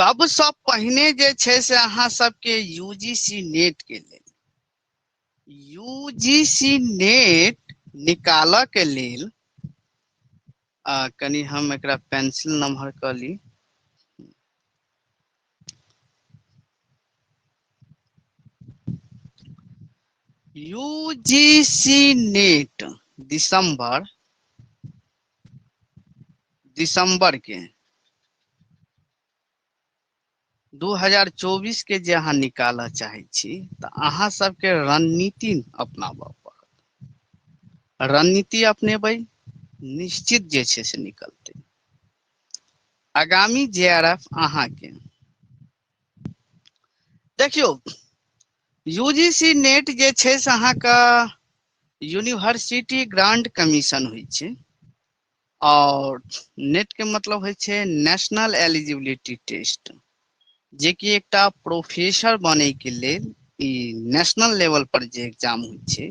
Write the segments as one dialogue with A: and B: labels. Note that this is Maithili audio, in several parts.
A: सबसँ पहिने जे छै से अहाँ सबके यूजीसी नेट के लेल, यूजीसी नेट निकालऽ के लेल कनि हम एकरा पेंसिल नम्हर कऽ ली। यूजीसी नेट दिसंबर, दिसंबर के 2024 के जे अहाँ निकालऽ चाहै छी तऽ अहाँ सबके रणनीति अपनाबऽ पड़त। रणनीति अपनेबै निश्चित जे छै से निकलतै। आगामी जे आर एफ अहाँके देखियौ, यूजीसी नेट जे छै से अहाँके यूनिवर्सिटी ग्रांट कमीशन होइ छै, और नेट के मतलब होइ छै नेशनल एलिजिबिलिटी टेस्ट, जे कि एकटा प्रोफेसर बनै के लेल ई नेशनल लेवल पर जे एग्जाम होइ छै।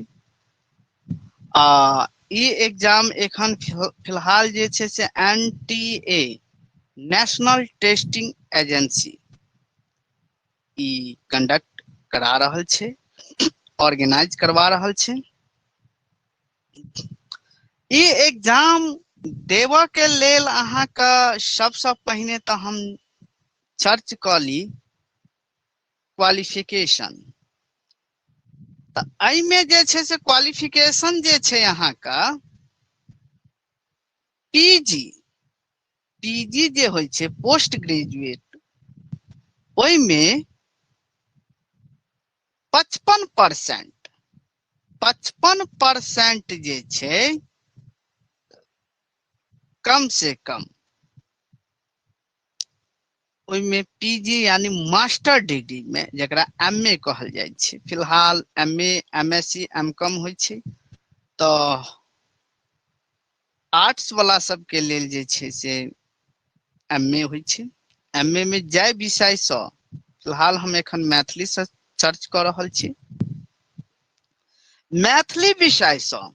A: आ ई एग्जाम एखन फिलहाल जे छै से N T A national testing agency E conduct करा रहल छै, ऑर्गेनाइज करवा रहल छै। ई एग्जाम देबऽ के लेल अहाँके सबसँ पहिने तऽ हम चर्च कऽ ली क्वालिफिकेशन। तऽ एहिमे जे छै से क्वालिफिकेशन जे छै अहाँके पीजी, पीजी जे होइ छै पोस्ट ग्रेजुएट, ओहिमे 55% जे छै कम से कम ओहिमे पीजी यानी मास्टर डिग्री में, जकरा एम ए कहल जाइ छै, फिलहाल M A, M S C, M com होइ छै, तऽ आर्ट्स वाला सबके लेल जे छै से एम ए होइ छै। एम ए में जाहि विषयसँ, फिलहाल हम एखन मैथिलीसँ चर्च कऽ रहल छी, मैथिली विषयसँ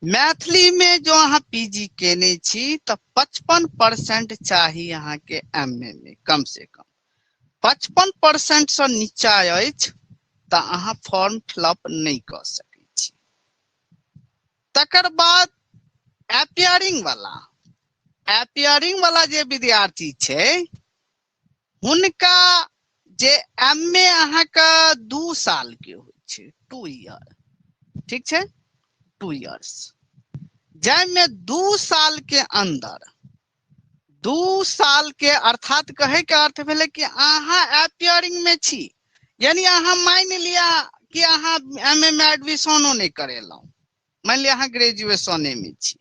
A: मैथिली में जो अहाँ पी जी केने छी तऽ 55% चाही अहाँके एम ए में, कम से कम 55% सँ नीचा अछि तऽ अहाँ फॉर्म फिलअप नहि कऽ सकै छी। तकर बाद एपियरिंग वाला जे विद्यार्थी छै हुनका जे एम ए अहाँके 2 साल के होइ छै, 2 ईयर, ठीक छै, 2 इयर्स, जाहिमे 2 साल के अंदर, 2 साल के अर्थात कहे के अर्थ भेलै कि अहाँ एपियरिंग में छी, यानी अहाँ मानि लिअ कि अहाँ एम ए में एडमिशनो नहि करेलहुँ, मानि लिअ अहाँ ग्रेजुएशने में छी,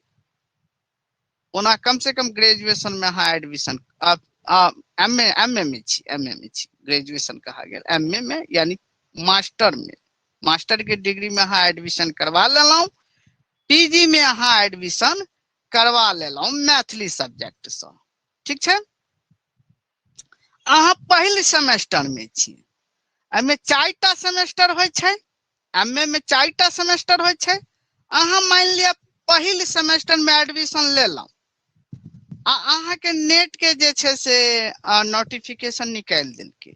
A: ओना कम से कम ग्रेजुएशन में अहाँ admission, M A, M A में छी, एम ए में छी, ग्रेजुएशन कहा गेल, एम ए में यानी मास्टर में, मास्टर के डिग्री में अहाँ एडमिशन करवा लेलहुँ, पी जी में अहाँ एडमिशन करवा लेलहुँ मैथिली सब्जेक्ट सँ, ठीक छै। अहाँ पहिल सेमेस्टर में छी, एहिमे 4टा सेमेस्टर होइ छै, एम ए में 4टा सेमेस्टर होइ छै। अहाँ मानि लिअ पहिल सेमेस्टर में एडमिशन लेलहुँ आ अहाँके नेट के जे छै से नोटिफिकेशन निकालि देलकै,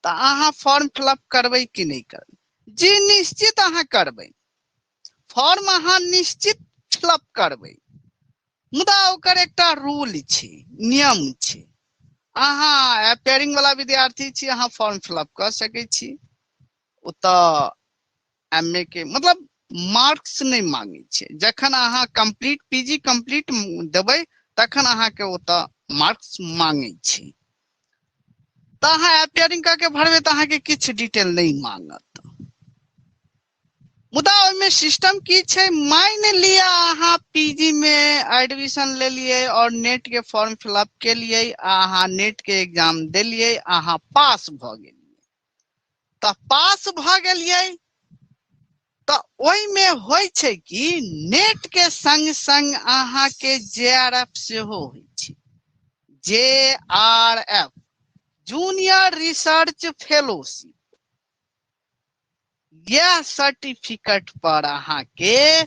A: तऽ अहाँ फॉर्म फिलअप करबै कि नहि करबै? जी निश्चित अहाँ करबै, फॉर्म अहाँ निश्चित फिलअप करबै, मुदा ओकर एकटा रूल छै, नियम छै। अहाँ एपियरिंग वाला विद्यार्थी छी, अहाँ फॉर्म फिलअप कऽ सकै छी, ओतऽ एम ए के मतलब मार्क्स नहि मांगै छै। जखन अहाँ कम्प्लीट पी जी कम्प्लीट देबै तखन अहाँके ओतऽ मार्क्स मांगै छै। तऽ अहाँ एपियरिंग कऽ के भरबै तऽ अहाँके किछु डिटेल नहि मांगत। मुदा ओहिमे सिस्टम की छै, मानि लिअ अहाँ पी जी मे एडमिशन लेलियै और नेट के फॉर्म फिलअप केलियै आ अहाँ नेट के एग्जाम देलियै, अहाँ पास भऽ गेलियै, तऽ पास भऽ गेलियै तऽ ओहिमे होइ छै कि नेट के संग संग अहाँके जे आर एफ सेहो होइ छै, J R F junior research fellowship. यह सर्टिफिकेट पर अहाँके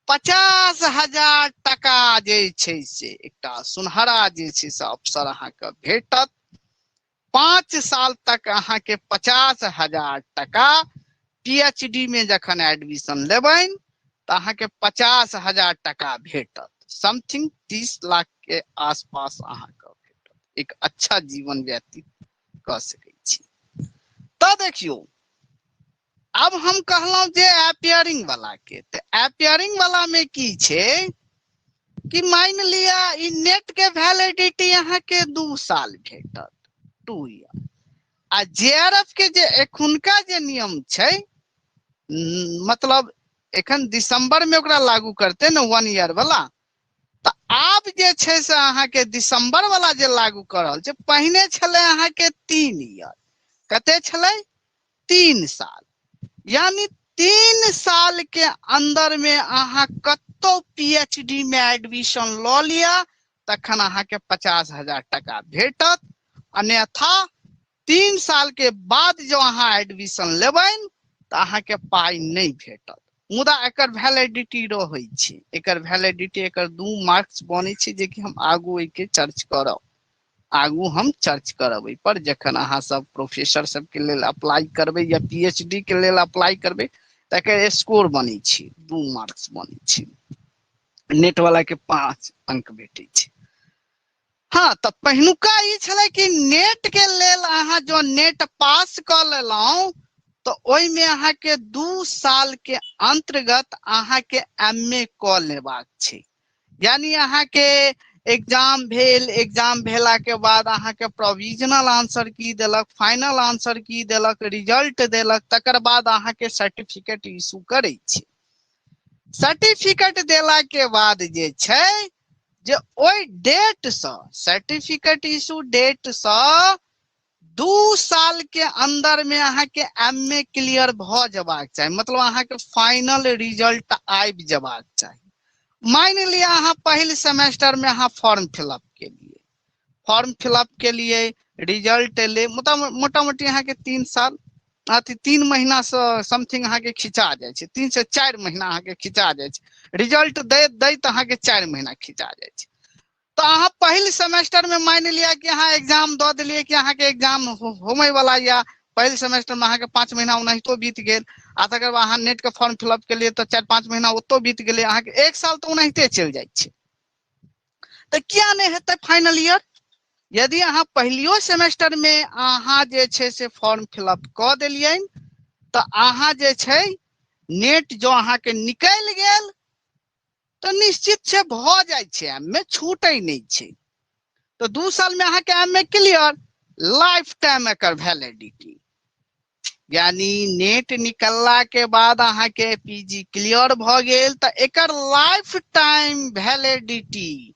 A: 50,000 टका जे छै से एकटा सुनहरा जे छै से अवसर अहाँके भेटत। 5 साल तक अहाँके 50,000 टका पीएचडी में जखन एडमिशन लेबनि तऽ अहाँके 50,000 टका भेटत। समथिंग 30 लाख के आसपास अहाँके भेटत। एक अच्छा जीवन व्यतीत कऽ सकै छी। तऽ देखियौ, आब हम कहलहुँ जे एपियरिंग वाला के, तऽ एपियरिंग वाला में की छै कि मानि लिअ ई नेट के वैलिडिटी अहाँके 2 साल भेटत, 2 ईयर। आ जेआरएफ के जे एखुनका जे नियम छै, मतलब एखन दिसंबर में ओकरा लागू करते ने 1 ईयर वाला, तऽ आब जे छै से अहाँके दिसंबर वाला जे लागू कऽ रहल छै, पहिने छलै अहाँके 3 ईयर। कते छलै? 3 साल। यानी 3 साल के अंदर में अहाँ कतौ पीएचडी में एडमिशन लऽ लिअ तखन अहाँके 50,000 टका भेटत। अन्यथा 3 साल के बाद जो अहाँ एडमिशन लेबनि तऽ अहाँके पाइ नहि भेटत। मुदा एकर वैलिडिटी रहै छै, एकर वैलिडिटी, एकर 2 मार्क्स बनै छै, जे कि हम आगू एहिके चर्च करब, आगू हम चर्च करब एहि पर। जखन अहाँ सब प्रोफेसर सबके लेल अप्लाई करबै या पीएचडी के लेल अप्लाई करबै तऽ एकर स्कोर बनै छै, 2 मार्क्स बनै छै। नेट वाला के 5 अंक भेटै छै। हाँ, तऽ पहिनुका ई छलै कि नेट के लेल अहाँ जो नेट पास कऽ लेलहुँ तऽ ओहिमे अहाँके 2 साल के अंतर्गत अहाँके एम ए कऽ लेबाक छै। यानी अहाँके एग्जाम भेल, एग्जाम भेला के बाद अहाँके प्रोविजनल आंसर की देलक, फाइनल आंसर की देलक, रिजल्ट देलक, तकर बाद अहाँके सर्टिफिकेट इशू करै छै। सर्टिफिकेट देला के बाद जे छै जे ओहि डेट सँ, सर्टिफिकेट इशू डेट सँ 2 साल के अंदर में अहाँके एम ए क्लियर भऽ जेबाक चाही, मतलब अहाँके फाइनल रिजल्ट आबि जेबाक चाही। मानि लिअ अहाँ पहिल सेमेस्टर में अहाँ फॉर्म फिलअप केलियै, फॉर्म फिलअप केलियै, रिजल्ट एलै, मोटा मोटी अहाँके 3 साल अथी 3 महीना सँ समथिंग अहाँके खिंचा जाइ छै, 3 से 4 महीना अहाँके खिंचा जाइ छै, रिजल्ट दैत दैत अहाँके 4 महीना खिंचा जाइ छै। तऽ अहाँ पहिल सेमेस्टर में मानि लिअ कि अहाँ एग्जाम दऽ देलियै कि अहाँके एग्जाम होमय वाला या पहिल सेमेस्टर में अहाँके 5 महीना ओनाहितो बीत गेल, आ तकर बाद अहाँ नेट के फॉर्म फिलअप केलियै तऽ 4-5 महीना ओतौ बीत गेलै, अहाँके 1 साल तऽ ओनाहिते चलि जाइ छै। तऽ किया नहि हेतै फाइनल ईयर? यदि अहाँ पहिलियो सेमेस्टर में अहाँ जे छै से फॉर्म फिलअप कऽ देलियनि तऽ अहाँ जे छै नेट जो अहाँके निकलि गेल तऽ निश्चित छै भऽ जाइ छै, एम ए छूटै नहि छै। तऽ 2 साल में अहाँके M A clear, life time एकर वैलिडिटी, यानी नेट निकलला के बाद अहाँके पीजी क्लियर भऽ गेल तऽ एकर लाइफ टाइम वैलिडिटी,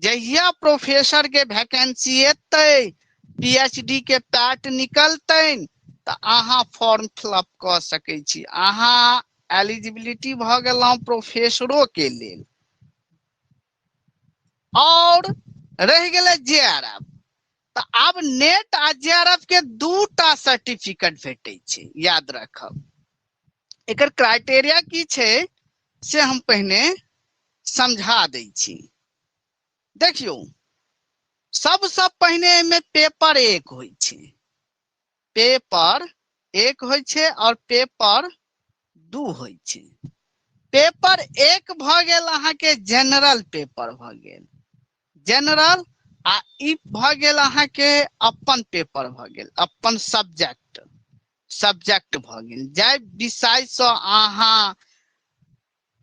A: जहिया प्रोफेसर के वैकेंसी एतै, पीएचडी के पैट निकलतनि तऽ अहाँ फॉर्म फिलअप कऽ सकै छी, अहाँ एलिजिबिलिटी भऽ गेलहुँ प्रोफेसरो के लेल। और रहि गेलै जेआरएफ, तऽ आब नेट आ जेआरएफ के 2टा सर्टिफिकेट भेटै छै, याद रखब। एकर क्राइटेरिया की छै से हम पहिने समझा दै छी। देखियौ, सबसँ पहिने एहिमे पेपर 1 होइ छै, पेपर 1 होइ छै और पेपर 2 होइ छै। पेपर 1 भऽ गेल अहाँके जनरल पेपर भऽ गेल, जनरल, आ ई भऽ गेल अहाँके अपन पेपर भऽ गेल, अपन सब्जेक्ट भऽ गेल। जाहि विषयसँ अहाँ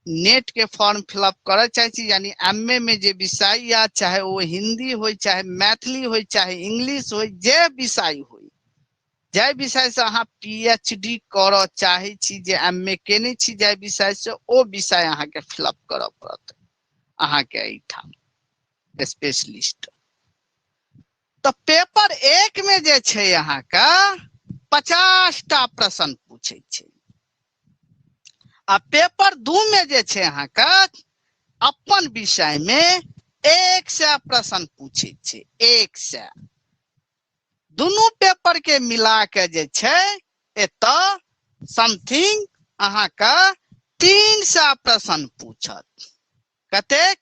A: नेट के फॉर्म फिलअप करऽ चाहै छी, यानी एम ए में जे विषय या, चाहे ओ हिंदी होय, चाहे मैथिली होय, चाहे इंग्लिश होय, जे विषय होय, जाहि विषय से अहाँ पी एच डी करऽ चाहै छी, जे एम ए केने छी जाहि विषय से, ओ विषय अहाँके फिलअप करऽ पड़त अहाँके एहिठाम स्पेशलिस्ट। तऽ पेपर 1 में जे छै अहाँके 50टा प्रश्न पूछै छै, आ पेपर 2 में जे छै अहाँके अपन विषय में 100 प्रश्न पूछै छै, 100। दुनू पेपर के मिला के जे छै एतऽ समथिंग अहाँके 300 प्रश्न पूछत। कतेक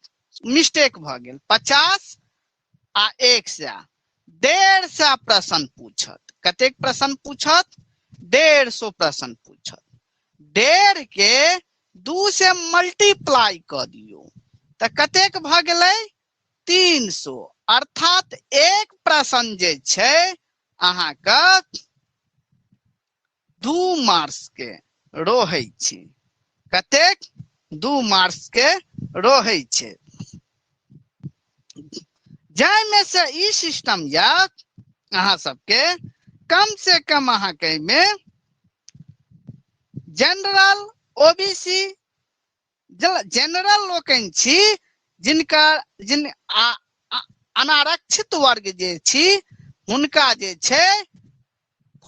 A: मिस्टेक भऽ गेल, 50 आ 100, 150 प्रश्न पूछत। कतेक प्रश्न पूछत? 150 प्रश्न पूछत। 1.5 के 2 से मल्टीप्लाई कऽ दियौ तऽ कतेक भऽ गेलै? 300। अर्थात एक प्रश्न जे छै अहाँके 2 मार्क्स के रहै छै। कतेक? 2 मार्क्स के रहै छै। जाहिमे से ई सिस्टम या अहाँ सबके कम से कम अहाँके एहिमे जनरल ओबीसी जनरल लोकनि छी जिनका जिन अनारक्षित वर्ग जे छी हुनका जे छै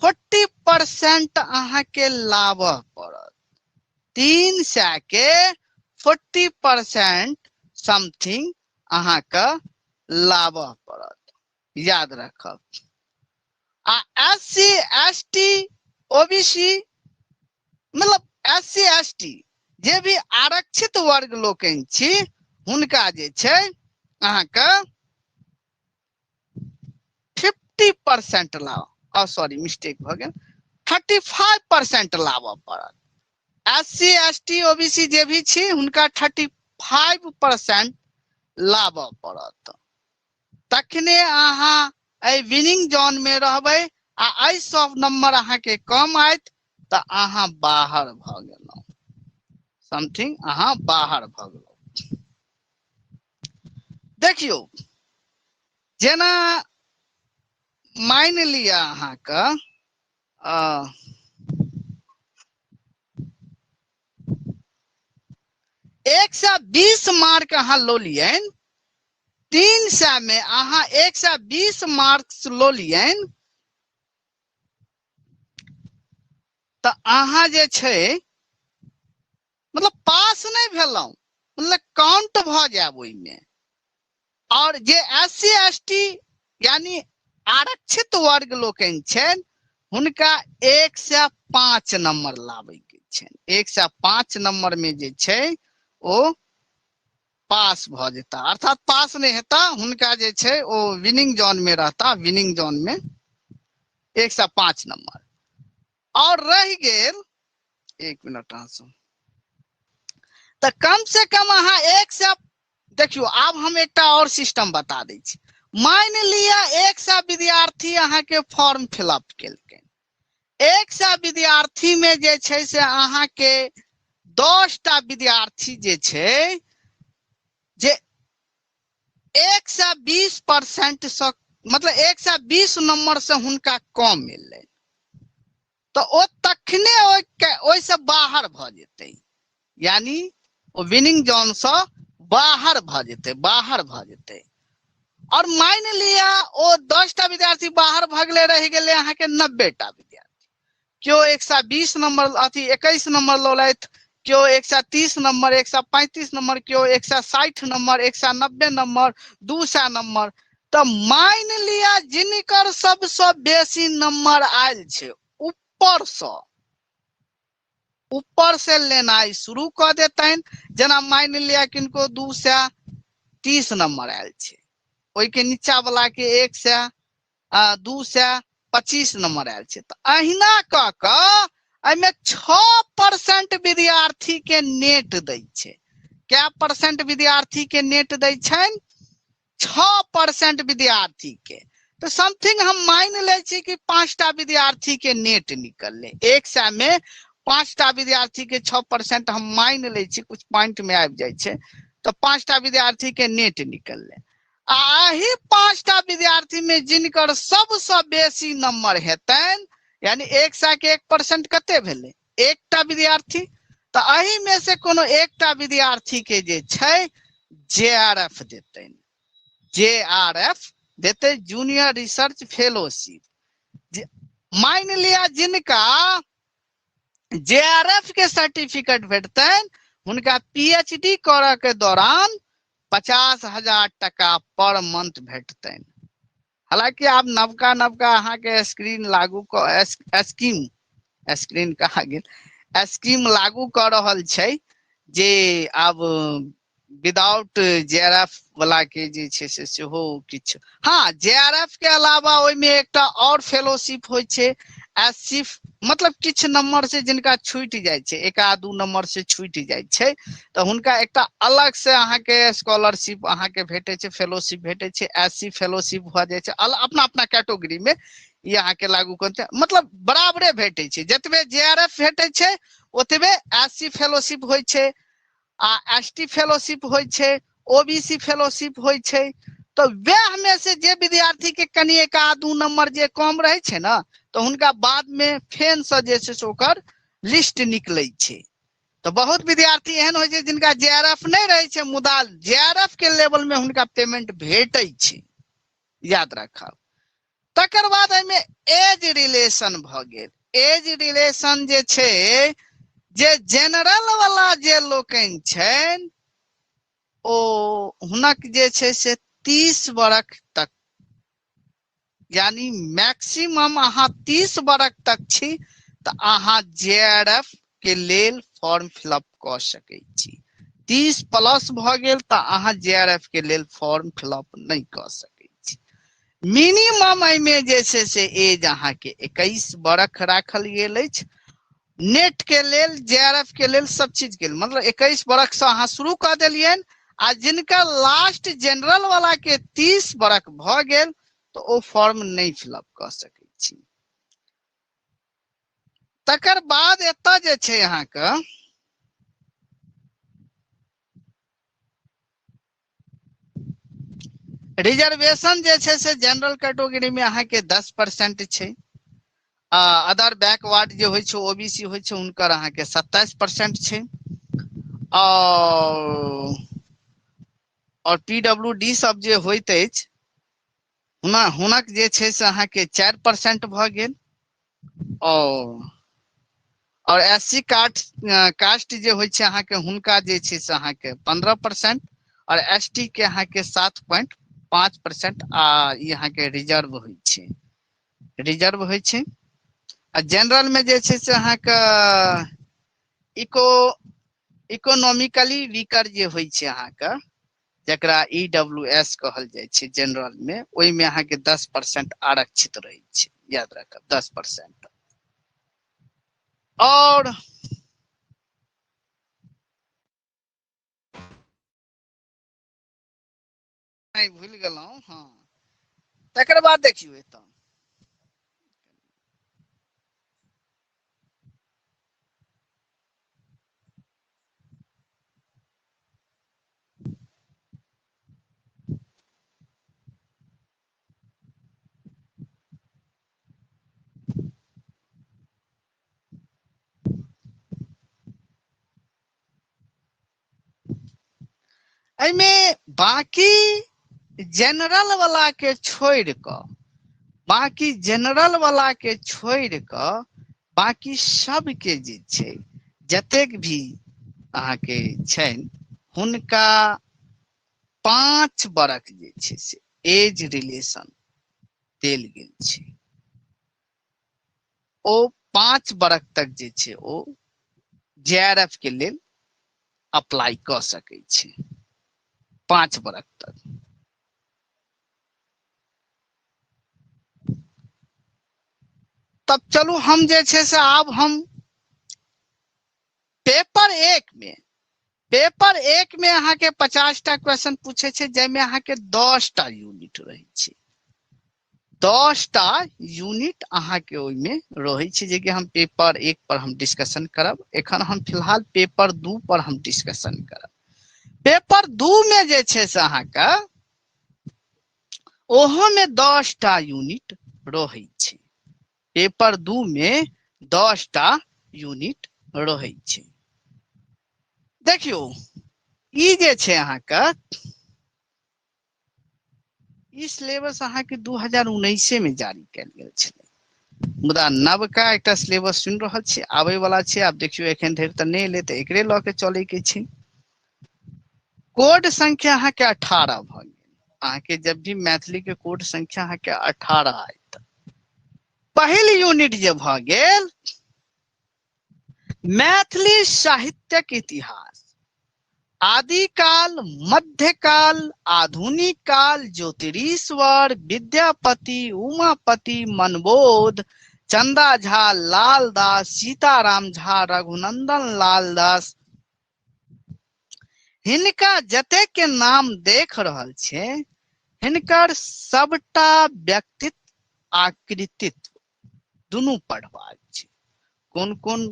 A: 40% अहाँके लाबऽ पड़त। 300 के 40% समथिंग अहाँके लाबऽ पड़त, याद राखब। आ S C S T O B C मतलब एस सी एस टी जे भी आरक्षित वर्ग लोकनि छी हुनका जे छै अहाँके 50% लाभ, सॉरी मिस्टेक भऽ गेल, 35% लाबऽ पड़त। S C S T O B C जे भी छी हुनका 35% लाबऽ पड़त, तखने अहाँ एहि विनिंग जोन में रहबै। आ एहि सब नंबर अहाँके कम आयत तऽ अहाँ बाहर भऽ गेलहुँ, समथिंग अहाँ बाहर भऽ गेलहुँ। देखियौ जेना मानि लिअ अहाँके 120 मार्क अहाँ लऽ लियनि, 300 में अहाँ 120 मार्क्स लऽ लियनि तऽ अहाँ जे छै मतलब पास नहि भेलहुँ, मतलब काउंट भऽ जायब ओहिमे। और जे एस सी एस टी यानी आरक्षित वर्ग लोकनि छनि हुनका 105 नंबर लाबैके छनि। 105 नंबर में जे छै ओ पास भऽ जेता, अर्थात पास नहि हेता, हुनका जे छै ओ विनिंग जोन में रहता, विनिंग जोन में 105 नंबर। और रहि गेल एक मिनट अहाँ सब, तऽ कम से कम अहाँ 100, देखियौ आब हम एकटा और सिस्टम बता दै छी। मानि लिअ 100 विद्यार्थी अहाँके फॉर्म फिलअप केलकै, 100 विद्यार्थी में जे छै से अहाँके 10टा विद्यार्थी जे छै जे 120% सँ मतलब 120 नंबर से हुनका कम मिललै तऽ ओ तखने ओहिसँ बाहर भऽ जेतै, यानी ओ विनिंग जोन सँ बाहर भऽ जेतै, बाहर भऽ जेतै। और मानि लिअ ओ 10टा विद्यार्थी बाहर भऽ गेलै, रहि गेलै अहाँके 90टा विद्यार्थी, केओ 120 नंबर अथी 21 नंबर लऽ लेथि, केओ 130 नंबर, 135 नंबर, केओ 160 नंबर, 190 नंबर, 200 नंबर। तऽ मानि लिअ जिनकर सबसँ बेसी नंबर आयल छै ऊपर से लेनाइ शुरू कऽ देतनि। जेना मानि लिअ किनको 230 नंबर आयल छै, ओहिके नीचा वाला के 100, 225 नंबर आयल छै, तऽ अहिना कऽ कऽ एहिमे 6% विद्यार्थी के नेट दै छै। कै परसेंट विद्यार्थी के नेट दै छनि? 6% विद्यार्थी के। तऽ समथिंग हम मानि लै छी कि 5टा विद्यार्थी के नेट निकललै, 100 में 5टा विद्यार्थी के 6% हम मानि लै छी, कुछ पॉइंट में आबि जाइ छै, तऽ 5टा विद्यार्थी के नेट निकललै। आ एहि 5टा विद्यार्थी में जिनकर सबसँ बेसी नंबर हेतनि, यानी 100 के 1% कते भेलै? 1टा विद्यार्थी। तऽ एहि में से कोनो 1टा विद्यार्थी के जे छै जे आर एफ देतनि, जे आर एफ देतै, जूनियर रिसर्च फेलोशिप। मानि लिअ जिनका जे आर एफ के सर्टिफिकेट भेटतनि हुनका पी एच डी करऽ के दौरान 50,000 टका पर मंथ भेटतनि। हालांकि आब नवका नवका अहाँके स्क्रीन लागू कऽ स्कीम, स्क्रीन कहाँ गेल, स्कीम लागू कऽ रहल छै जे आब विदाउट जे आर एफ वाला के जे छै से सेहो किछु। हँ, जे आर एफ के अलावा ओहिमे एकटा आओर फेलोशिप होइ छै एस सी, मतलब किछु नंबर से जिनका छूटि जाइ छै, एक आ दू नंबर से छूटि जाइ छै, तऽ हुनका एकटा अलग से अहाँके स्कॉलरशिप अहाँके भेटै छै, फेलोशिप भेटै छै, एस सी फेलोशिप भऽ जाइ छै। अपना अपना कैटेगरी मे ई अहाँके लागू करतै, मतलब बराबरे भेटै छै, जतबे जे आर एफ भेटै छै ओतबे एस सी फेलोशिप होइ छै आ एस टी फेलोशिप होइ छै, ओ बी सी फेलोशिप होइ छै। तऽ वएह में से जे विद्यार्थी के कनि एक आ दू नंबर जे कम रहै छै ने, तऽ हुनका बाद में फेन से जे छै से ओकर लिस्ट निकलै छै। तऽ बहुत विद्यार्थी एहन होइ छै जिनका जे आर एफ नहि रहै छै, मुदा जे आर एफ के लेवल में हुनका पेमेंट भेटै छै, याद राखब। तकर बाद एहिमे एज रिलेशन भऽ गेल। एज रिलेशन जे छै, जे जनरल वाला जे लोकनि छनि ओ हुनक जे छै से 30 बरख तक, यानी मैक्सिमम अहाँ 30 बरख तक छी तऽ अहाँ जे आर एफ के लेल फॉर्म फिलअप कऽ सकै छी। 30 प्लस भऽ गेल तऽ अहाँ जे आर एफ के लेल फॉर्म फिलअप नहि कऽ सकै छी। मिनिमम एहिमे जे छै से एज अहाँके 21 बरख राखल गेल अछि नेट के लेल, जे आर एफ के लेल, सब चीज के लेल। मतलब 21 बरख से अहाँ शुरू कऽ देलियनि, आ जिनका लास्ट जनरल वाला के 30 बरख भऽ गेल तऽ ओ फॉर्म नहि फिलअप कऽ सकै छी। तकर बाद एतऽ जे छै अहाँके रिजर्वेशन जे छै से जनरल कैटेगरी में अहाँके 10% छै, आ अदर बैकवर्ड जे होइ छै, ओ बी सी होइ छै, हुनकर अहाँके 27% छै, और पी डब्ल्यू डी सब जे होइत अछि हुनक जे छै से अहाँके 4% भऽ गेल, और एस सी कास्ट जे होइ छै अहाँके हुनका जे छै से अहाँके 15%, और एस टी के अहाँके 7.5%, आ ई अहाँके रिजर्व होइ छै, रिजर्व होइ छै। आ जनरल में जे छै से अहाँके इकोनॉमिकली वीकर जे होइ छै अहाँके, जकरा ई डब्ल्यू एस कहल जाइ छै जनरल में, ओहिमे अहाँके 10% आरक्षित रहै छै, याद राखब 10%। और नहि भूलि गेलहुँ, हँ। तकर बाद देखियौ एतऽ एहिमे बाकी जनरल वाला के छोड़ि कऽ, बाकी जनरल वाला के छोड़ि कऽ बाकी सबके जे छै जतेक भी अहाँके छनि हुनका 5 बरख जे छै से एज रिलेशन देल गेल छै। ओ 5 बरख तक जे छै ओ जे आर एफ के लेल अप्लाई कऽ सकै छै, 5 बरख तक। तब चलू हम जे छै से आब हम पेपर 1 में, पेपर 1 में अहाँके 50टा क्वेश्चन पूछे छै, जाहिमे अहाँके 10टा यूनिट रहै छै, 10टा यूनिट अहाँके ओहिमे रहै छै, जेकि हम पेपर 1 पर हम डिस्कशन करब। एखन हम फिलहाल पेपर 2 पर हम डिस्कशन करब। पेपर 2 में जे छै से अहाँके ओहो में 10टा यूनिट रहै छै, पेपर 2 में 10टा यूनिट रहै छै। देखियौ ई जे छै अहाँके ई सिलेबस अहाँके 2019 में जारी कयल गेल छलै, मुदा नवका एकटा सिलेबस सुनि रहल छी आबै वाला छै। आब देखियौ एखन धरि तऽ नहि एलै, तऽ एकरे लऽ के चलै के छै। कोड संख्या अहाँके 18 भऽ गेल। अहाँके जब भी मैथिली के कोड संख्या अहाँके 18 आयत, पहिल यूनिट जे भऽ गेल मैथिली साहित्यक इतिहास। आदिकाल, मध्यकाल, आधुनिक काल, ज्योतिरीश्वर, विद्यापति, उमापति, मनबोध, चंदा झा, लालदास, सीताराम झा, रघुनंदन लालदास, हिनका जते के नाम देख रहल छै हिनकर सबटा व्यक्तित्व आ कृतित्व दुनू पढ़बाक छै। कोन कोन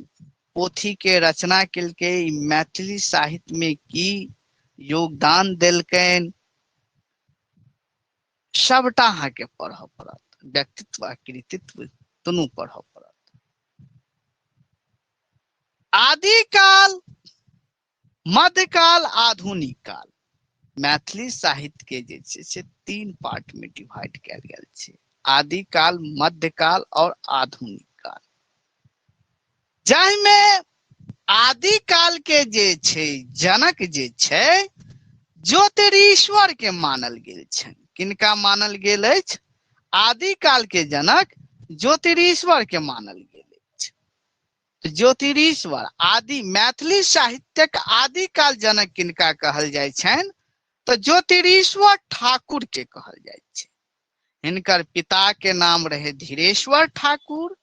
A: पोथी के रचना केलकै, मैथिली साहित्य में की योगदान देलकनि, सबटा अहाँके पढ़ऽ पड़त। व्यक्तित्व आ कृतित्व दुनू पढ़ऽ पड़त। आदिकाल, मध्यकाल, आधुनिक काल, मैथिली साहित्य के जे छै से 3 पार्ट में डिवाइड कयल गेल छै, आदिकाल, मध्यकाल और आधुनिक काल। जाहिमे आदिकाल के जे छै जनक जे छै ज्योतिरीश्वर के मानल गेल छनि। किनका मानल गेल अछि? आदिकाल के जनक ज्योतिरीश्वर के मानल गेल अछि। ज्योतिरीश्वर आदि मैथिली साहित्यक आदिकाल जनक किनका कहल जाइ छनि? तऽ ज्योतिरीश्वर ठाकुर के कहल जाइ छै। हिनकर पिता के नाम रहे धीरेश्वर ठाकुर,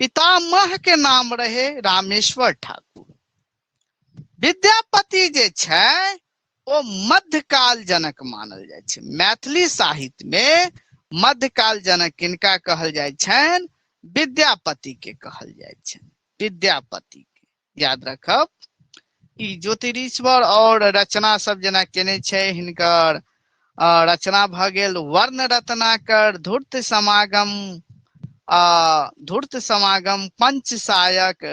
A: पितामह के नाम रहे रामेश्वर ठाकुर। विद्यापति जे छै ओ मध्यकाल जनक मानल जाइ छै। मैथिली साहित्य में मध्यकाल जनक किनका कहल जाइ छनि? विद्यापति के कहल जाइ छनि। विद्यापति के याद रखब। ई ज्योतिरीश्वर और रचना सब जेना केने छै, हिनकर रचना भऽ गेल वर्ण रत्नाकर, धूर्त समागम, धूर्त समागम, पंचसायक,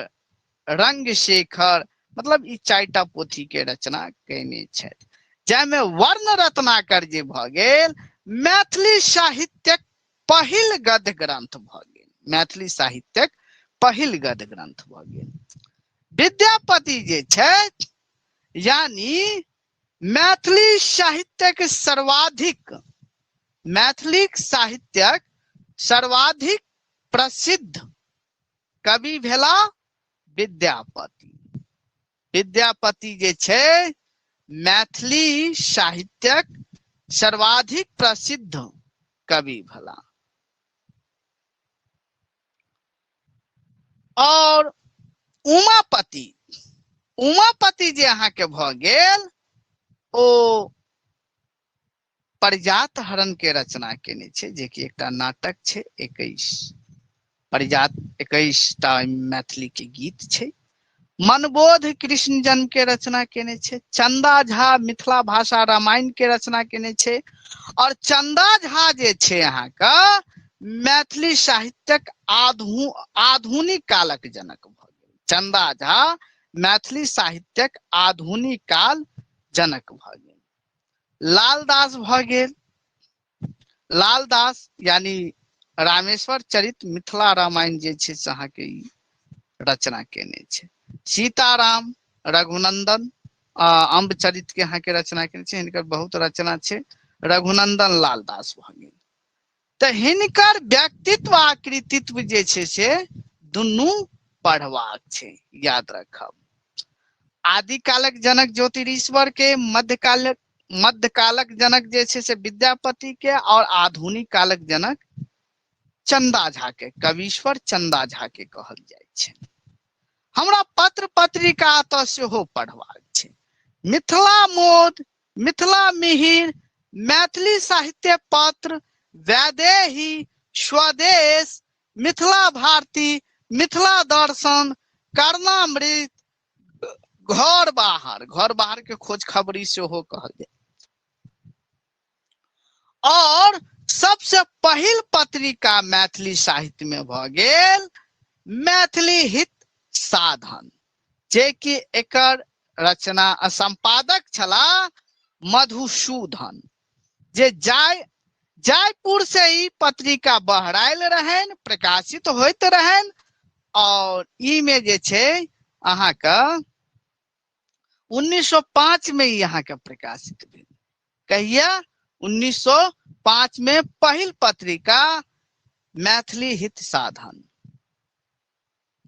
A: रंगशेखर, मतलब ई 4टा पोथी के रचना केने छथि। जाहिमे वर्ण रत्नाकर जे भऽ गेल मैथिली साहित्यक पहिल गद्य ग्रंथ भऽ गेल। मैथिली साहित्यक पहिल गद्य ग्रंथ भऽ गेल। विद्यापति जे छथि यानी मैथिली साहित्यक सर्वाधिक, मैथिली साहित्यक सर्वाधिक प्रसिद्ध कवि भेला विद्यापति। विद्यापति जे छै मैथिली साहित्यक सर्वाधिक प्रसिद्ध कवि भेला। और उमापति, उमापति जे अहाँके भऽ गेल ओ परिजात हरण के रचना केने छै, जे कि एकटा नाटक छै। 21 परिजात 21टा मैथिली के गीत छै। मनबोध कृष्ण जन्म के रचना केने छै। चंदा झा मिथिला भाषा रामायण के रचना केने छै। और चंदा झा जे छै अहाँके मैथिली साहित्यक आधुनिक कालक जनक भऽ गेल। चंदा झा मैथिली साहित्यक आधुनिक काल जनक भऽ गेल। लालदास भऽ गेल। लालदास यानी रामेश्वर चरित मिथिला रामायण जे छै से अहाँके ई रचना केने छै। सीताराम रघुनंदन अम्ब चरित के अहाँके रचना केने छै। हिनकर बहुत रचना छै। रघुनंदन लालदास भऽ गेल। तऽ हिनकर व्यक्तित्व आ कृतित्व जे छै से दुनू पढ़बाक छै, याद रखब। आदिकालक जनक ज्योतिरीश्वर के, मध्यकालक जनक जे छै से विद्यापति के, और आधुनिक कालक जनक चंदा झा के, कवीश्वर चंदा झा के कहल जाइ छै। हमरा पत्र पत्रिका तऽ सेहो पढ़बाक छै। मिथिला मोद, मिथिला मिहिर, मैथिली साहित्य पत्र, वैदेही, स्वदेश, मिथिला भारती, मिथिला दर्शन, कर्णामृत, घर बाहर, घर बाहर के खोज खबरी सेहो कहल जाय। और सबसे पहिल पत्रिका मैथिली साहित्य में भऽ गेल मैथिली हित साधन, जे कि एकर रचना संपादक छला मधुसूदन, जे जयपुर से ई पत्रिका बहरायल रहनि, प्रकाशित होइत रहनि। और ई में जे छै अहाँके 1905 में ई अहाँके प्रकाशित भेल। कहिया? 1905 में पहिल पत्रिका मैथिली हित साधन,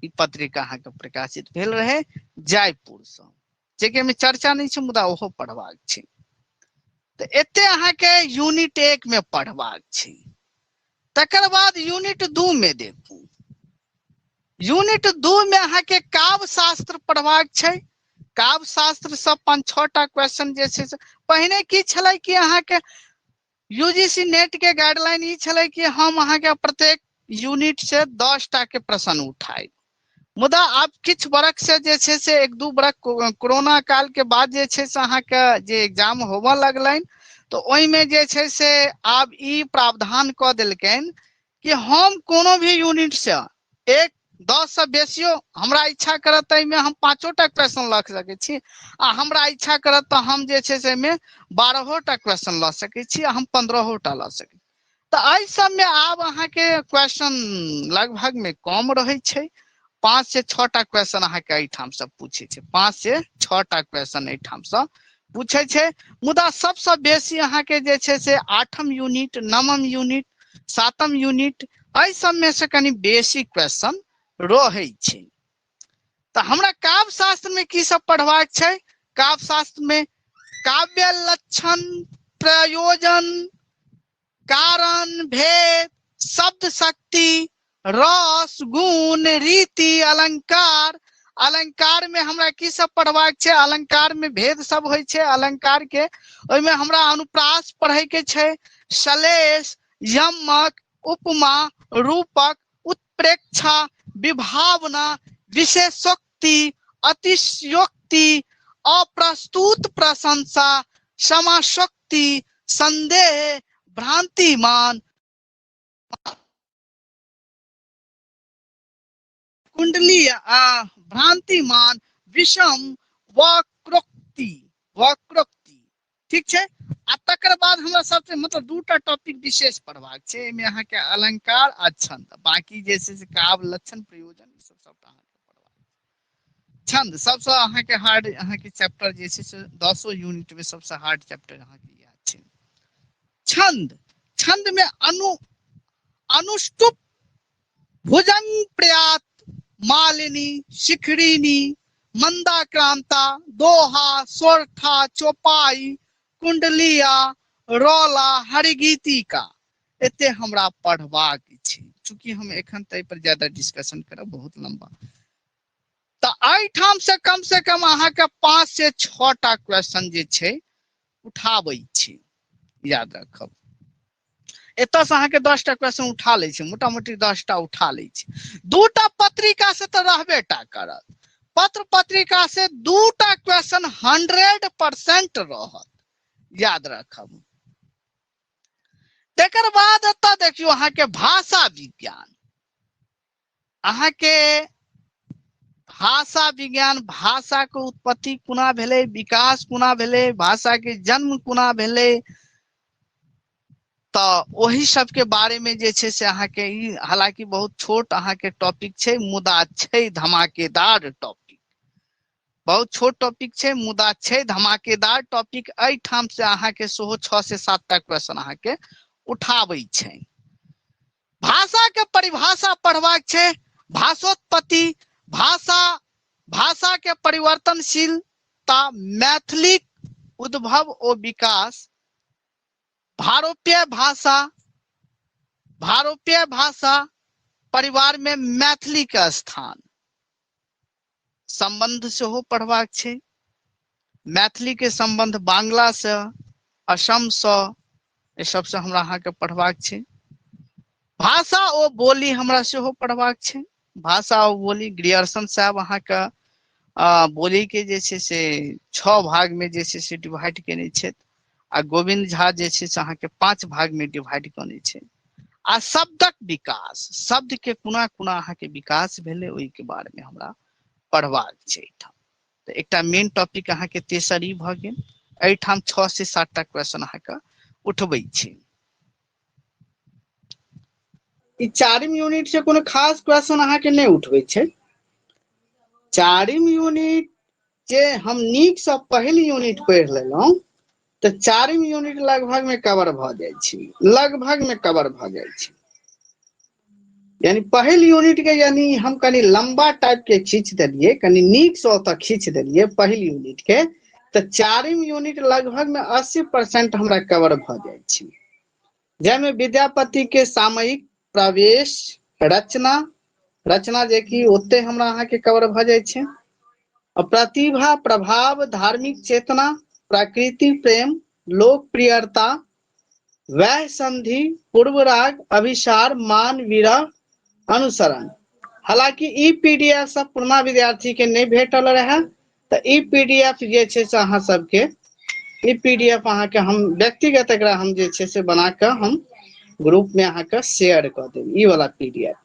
A: ई पत्रिका अहाँके प्रकाशित भेल रहे जयपुर से। जेकि एहिमे चर्चा नहि छै, मुदा ओहो पढ़बाक छै। तऽ एते अहाँके यूनिट 1 मे पढ़बाक छै। तकर बाद यूनिट 2 मे देखू, यूनिट 2 मे अहाँके काव्य शास्त्र पढ़बाक छै। काव्य शास्त्र से 5-6 टा क्वेश्चन जे छै से, पहिने की छलै कि अहाँके यूजीसी नेट के गाइडलाइन ई छलै कि हम अहाँके प्रत्येक यूनिट से 10 टा के प्रश्न उठायब, मुदा आब किछु बरख से जे छै से 1-2 बरख कोरोना काल के बाद जे छै से अहाँके जे एग्जाम होबऽ लगलनि, तऽ ओहिमे जे छै से आब ई प्रावधान कऽ देलकनि कि हम कोनो भी यूनिट से 1-10 से बेसियो हमरा इच्छा करत तऽ एहिमे हम 5 टा क्वेश्चन लऽ सकै छी, आ हमरा इच्छा करत तऽ हम जे छै से एहिमे 12 टा क्वेश्चन लऽ सकै छी, आ हम 15 टा लऽ सकै छी। तऽ एहि सबमे आब अहाँके क्वेश्चन लगभग मे कम रहै छै, 5 से 6 टा क्वेश्चन अहाँके एहिठाम से पूछै छै, 5 से 6 टा क्वेश्चन एहिठाम से पूछै छै। मुदा सबसँ बेसी अहाँके जे छै से 8म यूनिट, 9म यूनिट, 7म यूनिट, एहि सबमे से कनि बेसी क्वेश्चन रहै छै। तऽ हमरा काव्य शास्त्र में की सब पढ़बाक छै? काव्य शास्त्र में काव्य लक्षण, प्रयोजन, कारण, भेद, शब्द शक्ति, रस, गुण, रीति, अलंकार। अलंकार में हमरा की सब पढ़बाक छै? अलंकार में भेद सब होइ छै अलंकार के, ओहिमे हमरा अनुप्रास पढ़े के छै, श्लेष, यमक, उपमा, रूपक, उत्प्रेक्षा, विभावना, विशेषोक्ति, अतिशयोक्ति, अप्रस्तुत प्रशंसा, समासोक्ति, संदेह, भ्रांतिमान, कुंडली, भ्रांतिमान, विषम, वक्रोक्ति, वक्रोक्ति। ठीक छै। आ तकर बाद हमरा सबसे मतलब 2टा टॉपिक विशेष पढ़बाक छै, एहिमे अहाँके अलंकार आ छंद, बाकी जे छै से काव्य लक्षण, प्रयोजन, ई सब सबटा अहाँके पढ़बाक छै। छंद सबसँ अहाँके हार्ड अहाँके चैप्टर जे छै से 10 यूनिट में सबसँ हार्ड चैप्टर अहाँके इएह छै। छंद, छंद में अनुष्टुप, भुजंग प्रयात, मालिनी, शिखरिणी, मंदाक्रांता, दोहा, सोरठा, चौपाई, कुंडलिया, रौला, हरिगीतिका, एते हमरा पढ़बाक छै। चूंकि हम एखन ताहि पर ज्यादा डिस्कशन करब बहुत लंबा, तऽ एहिठाम से कम से कम अहाँके 5 से 6 टा क्वेश्चन जे छै उठाबै छै, याद रखब। एतऽ से अहाँके 10 टा क्वेश्चन उठा लै छै, मोटा मोटी 10 टा उठा लै छै। 2टा पत्रिका से तऽ रहबे टा करत, पत्र पत्रिका से 2टा क्वेश्चन 100% रहत, याद रखब। तकर बाद एतऽ देखियौ अहाँके भाषा विज्ञान, अहाँके भाषा विज्ञान, भाषा के उत्पत्ति कोना भेलै, विकास कोना भेलै, भाषा के जन्म कोना भेलै, तऽ ओहि सबके बारे में जे छै से अहाँके ई हालांकि बहुत छोट अहाँके टॉपिक छै, मुदा छै धमाकेदार टॉपिक, बहुत छोट टॉपिक छै मुदा छै धमाकेदार टॉपिक। एहिठाम से अहाँके सेहो 6 से 7 टा क्वेश्चन अहाँके उठाबै छै। भाषा के परिभाषा पढ़बाक छै, भाषोत्पत्ति, भाषा, भाषा के परिवर्तनशीलता, मैथिलीक उद्भव ओ विकास, भारोपीय भाषा, भारोपीय भाषा परिवार में मैथिली के स्थान, संबंध सेहो पढ़बाक छै। मैथिली के संबंध बांग्ला से, असम से, एहि सबसे हमरा अहाँके पढ़बाक छै। भाषा ओ बोली हमरा सेहो पढ़बाक छै। भाषा ओ बोली ग्रियर्सन साहब अहाँके बोली के जे छै से 6 भाग में जे छै से डिवाइड केने छथि, आ गोविंद झा जे छै से अहाँके 5 भाग में डिवाइड केने छै। आ शब्दक विकास, शब्द के कोना कोना अहाँके विकास भेलै ओहिके बारे में हमरा पढ़बाक छै एहिठाम। तऽ एकटा मेन टॉपिक अहाँके तेसर ई भऽ गेल। एहिठाम 6 से 7 टा क्वेश्चन अहाँके उठबै छै। ई 4 यूनिट से कोनो खास क्वेश्चन अहाँके नहि उठबै छै। 4 यूनिट जे हम नीक से पहिल यूनिट पढ़ि लेलहुँ तऽ 4 यूनिट लगभग में कवर भऽ जाइ छै, लगभग में कवर भऽ जाइ छै। यानी पहिल यूनिट के यानी हम कनि लंबा टाइप के खींच देलियै, कनि नीक से ओतऽ खींच देलियै पहिल यूनिट के, तऽ चारिम यूनिट लगभग में 80% हमरा कवर भऽ जाइ छै। जाहिमे विद्यापति के सामयिक प्रवेश रचना, रचना जे कि ओते हमरा अहाँके कवर भऽ जाइ छै। प्रतिभा प्रभाव, धार्मिक चेतना, प्रकृति प्रेम, लोकप्रियता, वैह संधि, पूर्वराग, अभिसार, मान, विरह, अनुसरण। हालांकि ई पीडीएफ सब पुरना विद्यार्थी के नहि भेटल रहे, तऽ ई पीडीएफ जे छै से अहाँ सबके ई पीडीएफ अहाँके हम व्यक्तिगत एकरा हम जे छै से बना कऽ हम ग्रुप में अहाँके शेयर कऽ देब ई वाला पीडीएफ।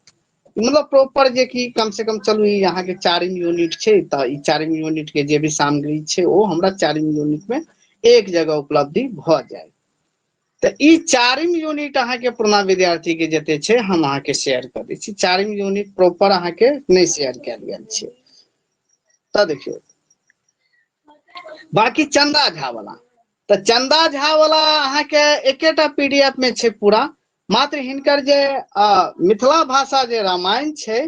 A: मतलब प्रॉपर जे कि कम से कम चलू ई अहाँके चारिम यूनिट छै, तऽ ई चारिम यूनिट के जे भी सामग्री छै ओ हमरा चारिम यूनिट में एक जगह उपलब्धि भऽ जाय। तऽ ई चारिम यूनिट अहाँके पुरना विद्यार्थी के जते छै हम अहाँके शेयर कऽ दै छी। चारिम यूनिट प्रॉपर अहाँके नहि शेयर कयल गेल छै। तऽ देखियौ बाकी चंदा झा वाला, तऽ चंदा झा वाला अहाँके एकेटा पीडीएफ में छै पूरा, मात्र हिनकर जे मिथिला भाषा जे रामायण छै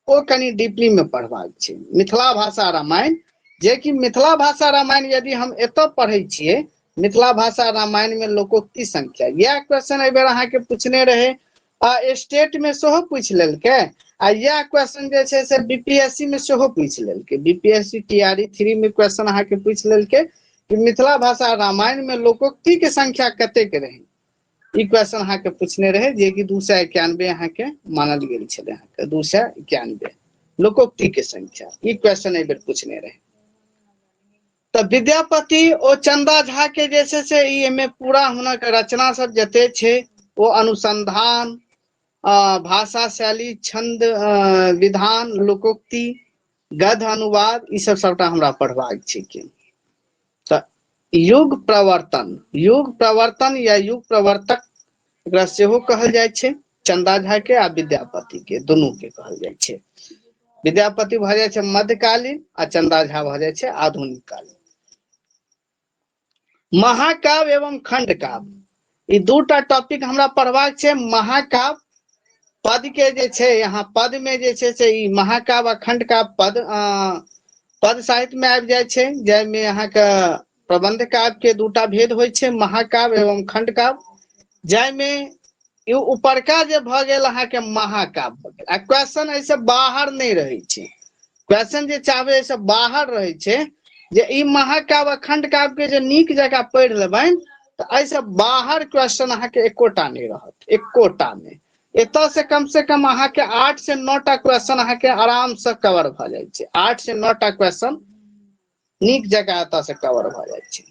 A: ओ कनि डीपली में पढ़बाक छै। मिथिला भाषा रामायण, जे कि मिथिला भाषा रामायण यदि हम एतऽ पढ़ै छियै, मिथिला भाषा रामायण में लोकोक्ति संख्या, इएह क्वेश्चन एहि बेर अहाँके पूछने रहे, आ स्टेट में सेहो पूछि लेलकै, आ इएह क्वेश्चन जे छै से बीपीएससी में सेहो पूछि लेलकै। बीपीएससी टीआरई 3 में क्वेश्चन अहाँके पूछि लेलकै कि मिथिला भाषा रामायण में लोकोक्ति के संख्या कतेक रहे। ई क्वेश्चन अहाँके पूछने रहे, जे कि 291 अहाँके मानल गेल छलै, अहाँके 291 लोकोक्ति के संख्या, ई क्वेश्चन एहि बेर पूछने रहे। तऽ विद्यापति ओ चंदा झा के जे छै से ई एहिमे पूरा हुनक रचना सब जते छै ओ अनुसंधान, भाषा शैली, छंद, विधान, लोकोक्ति, गद्य अनुवाद, ई सब सबटा हमरा पढ़बाक छै। कि तऽ युग प्रवर्तन, युग प्रवर्तन या युग प्रवर्तक एकरा सेहो कहल जाइ छै, चंदा झा के आ विद्यापति के दुनू के कहल जाइ छै। विद्यापति भऽ जाइ छै मध्यकालीन आ चंदा झा भऽ जाइ छै आधुनिक कालीन। महाकाव्य एवं खंडकाव्य, ई दूटा टॉपिक हमरा पढ़बाक छै। महाकाव्य पद के जे छै, यहाँ पद में जे छै से ई महाकाव्य आ खंडकाव्य पद साहित्य में आबि जाइ छै, जाहिमे अहाँके प्रबंध काव्य के दूटा भेद होइ छै, महाकाव्य एवं खंडकाव्य, जाहिमे ई उपरका जे भऽ गेल अहाँके महाकाव्य भऽ गेल। आ क्वेश्चन एहिसँ बाहर नहि रहै छै, क्वेश्चन जे चाहबै एहिसँ बाहर रहै छै, जे ई महाकाव्य आ खंडकाव्य के जे नीक जकाँ पढ़ि लेबनि तऽ एहिसँ बाहर क्वेश्चन अहाँके एकोटा नहि रहत, एकोटा नहि। एतऽ से कम से कम अहाँके 8 से 9 टा क्वेश्चन अहाँके आराम से कवर भऽ जाइ छै, 8 से 9 टा क्वेश्चन नीक जकाँ एतऽ से कवर भऽ जाइ छै।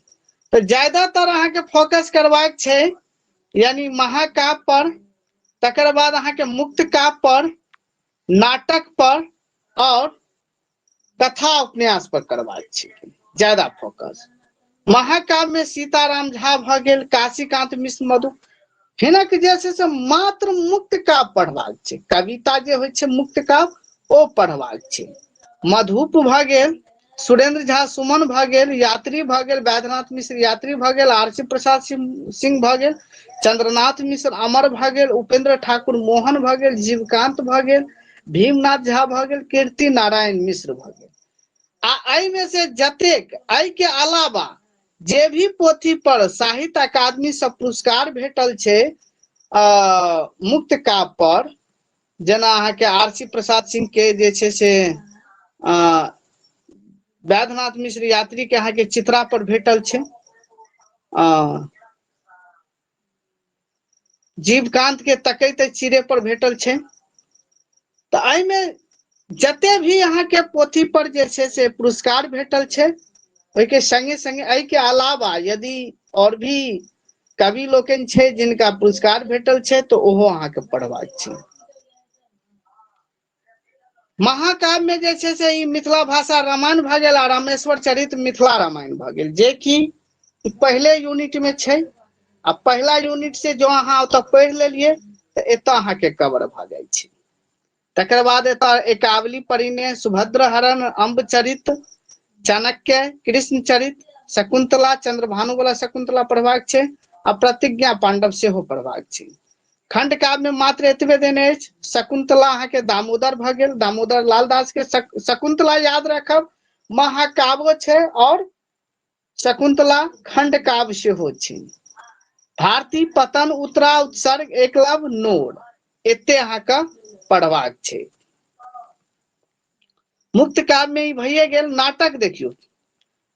A: तऽ ज्यादातर अहाँके फोकस करबाक छै यानी महाकाव्य पर, तकर बाद अहाँके मुक्त काव्य पर, नाटक पर और कथा उपन्यास पर करबाक छै ज्यादा फोकस। महाकाव्य में सीताराम झा भऽ गेल, काशीकांत मिश्र मधु, हिनक जे छै से मात्र मुक्त काव्य पढ़बाक छै, कविता जे होइ छै मुक्त काव्य ओ पढ़बाक छै। मधुप भऽ गेल, सुरेंद्र झा सुमन भऽ गेल, यात्री भऽ गेल, वैद्यनाथ मिश्र यात्री भऽ गेल, आरसी प्रसाद सिंह भऽ गेल, चंद्रनाथ मिश्र अमर भऽ गेल, उपेंद्र ठाकुर मोहन भऽ गेल, जीवकांत भऽ गेल, भीमनाथ झा भऽ गेल, कीर्ति नारायण मिश्र भऽ गेल। आ एहिमे से जतेक एहिके अलावा जे भी पोथी पर साहित्य अकादमी से पुरस्कार भेटल छै मुक्त काव्य पर, जेना अहाँके आरसी प्रसाद सिंह के जे छै से वैद्यनाथ मिश्र यात्री के अहाँके चित्रा पर भेटल छै, जीवकांत के तकैत चिड़े पर भेटल छै। तऽ एहिमे जते भी अहाँके पोथी पर जे छै से पुरस्कार भेटल छै, ओहिके संगे संगे एहिके अलावा यदि और भी कवि लोकनि छै जिनका पुरस्कार भेटल छै तऽ ओहो अहाँके पढ़बाक छै। महाकाव्य में जे छै से ई मिथिला भाषा रामायण भऽ गेल आ रामेश्वर चरित्र मिथिला रामायण भऽ गेल, जे कि पहिले यूनिट में छै। आ पहिला यूनिट से जो अहाँ ओतऽ पढ़ि लेलियै तऽ एतऽ अहाँके कवर भऽ जाइ छै। तकर बाद एतऽ एकावली परिणय, सुभद्र हरण, अम्बचरित, चाणक्य, कृष्ण चरित, शकुंतला, चंद्रभानु वाला शकुंतला पढ़बाक छै आ प्रतिज्ञा पांडव सेहो पढ़बाक छै। खंड काव्य में मात्र एतबे देने अछि। शकुंतला अहाँके दामोदर भऽ गेल, दामोदर लाल दास के। शकुंतला याद रखब महाकाव्य छै और शकुंतला खंड काव्य सेहो छै। भारती, पतन, उत्तरा, उत्सर्ग, एकलव, नोर, एते अहाँके पढ़बाक छै। मुक्त काव्य में ई भइए गेल। नाटक देखियौ,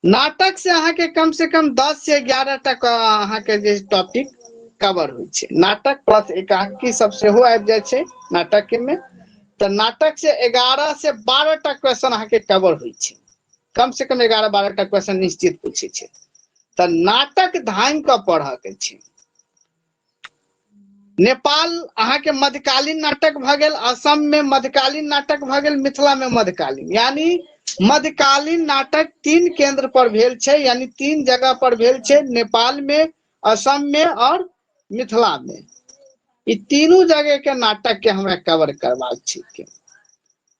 A: नाटक से अहाँके कम से कम 10 से 11 टा अहाँके जे टॉपिक कवर होइ छै। नाटक प्लस एकांकी सब सेहो आबि जाइ छै नाटक के में। तऽ नाटक से 11 से 12 टा क्वेश्चन अहाँके कवर होइ छै, कम से कम 11-12 टा क्वेश्चन निश्चित पूछै छै। तऽ नाटक धांगि कऽ पढ़ऽ के छै। नेपाल अहाँके मध्यकालीन नाटक भऽ गेल, असम में मध्यकालीन नाटक भऽ गेल, मिथिला में मध्यकालीन, यानी मध्यकालीन नाटक 3 केंद्र पर भेल छै, यानी 3 जगह पर भेल छै, नेपाल में, असम में और मिथिला में। ई तीनू जगह के नाटक के हमरा कवर करबाक छै।